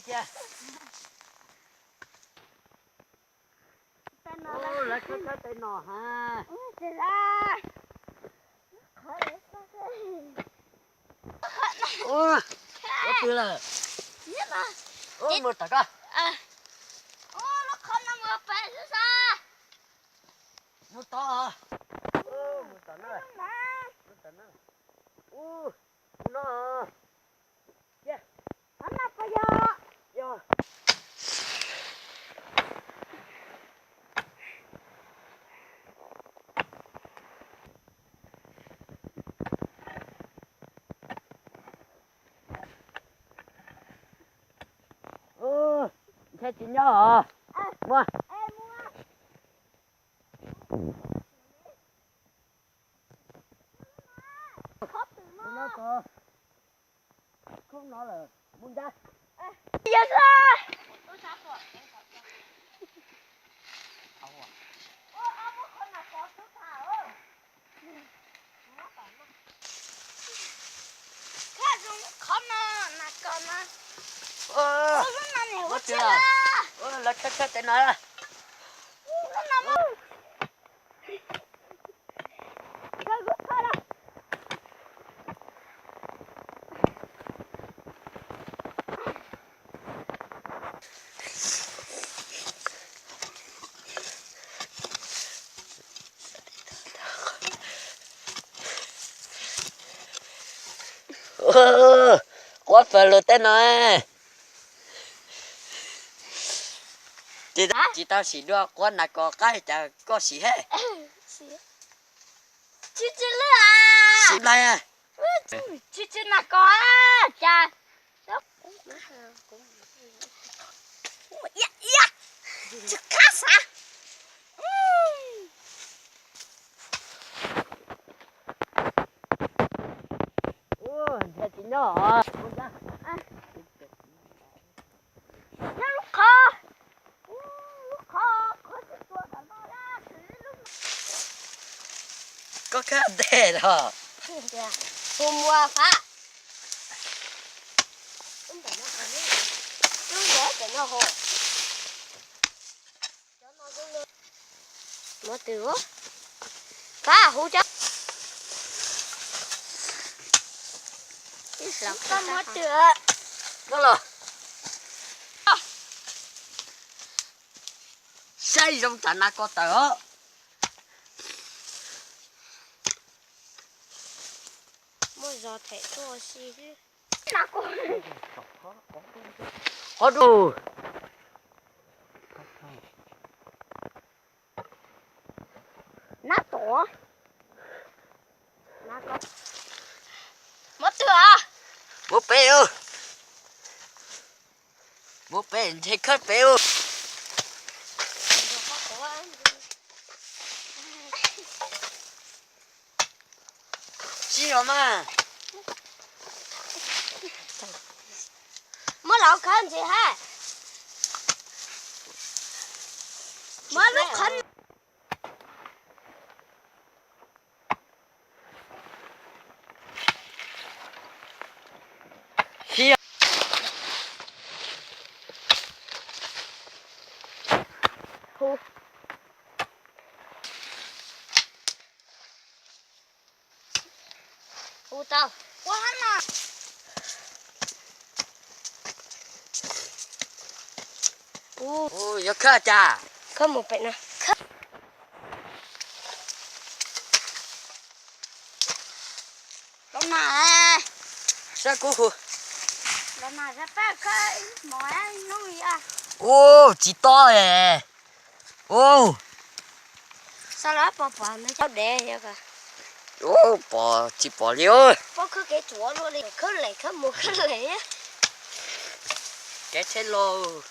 Lawv khawb khawb tej no ha. Ua twg lawm? Mus tom ko. Mus tod. Mus tom na. Mus tom na. Mus no. Ntshai tsis nyob os. Muaj. Mus no ko. Khub no lawm, mus ncaj. Lawv khawb khawb tej no. Quab fawg lug tej no. Tsis tau sim dua quab nas kos qab cas koj sim he. Tsis tsis lwj a. Sim lawm. Tsis tsis nas kos cas. Tsis qab xav. Nyob lub qhov, lub qhov qhov tsis tua tom no, koj khab ntej los. Hu muag fab. Lub ntiav pem no hu. Muab twm, fab hu cov. Koj muab twm. Koj los. Saib zoo tsam nas kos tawm os. Muaj zog them tuaj si xwb. Qhov dub. Nab tom. Muab twg os? Muab peb os. Muab peb ntshe khawb peb os. Sib zog mas. Muab los khawb ntxiv ha. Muab lub qhov. Hu. Hu tau. Ua hab no. Hu. Hu, yuav khawb cas? Khawb mus pem no. Los mas. Saib kuv hu. Los mas, saib pab khawb mov hnub ya. Hu, tsis tob es. Hu. Xav los pom pom nws cov dev yog. Hu, pom tsis pom li os. Pom khawb kev tsuav luaj li, khawb lem khawb mus khawb lem. Kev tsheb los.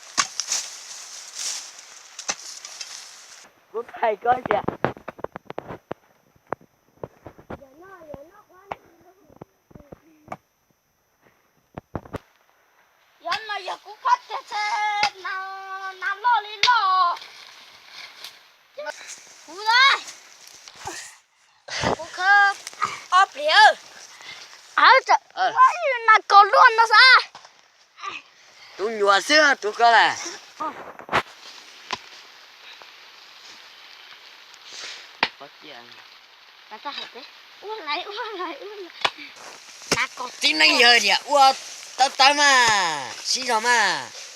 Kuv thaij koj tias. Yog no yog kuv khawb tiag tse, nas loj li loj. Kuv, kuv khawb ob plig. Nas kos luaj no xav. Tus nyuam xwb tus ko lawm. Tib neeg yog tias ua tawv tawv mas, siv zog mas.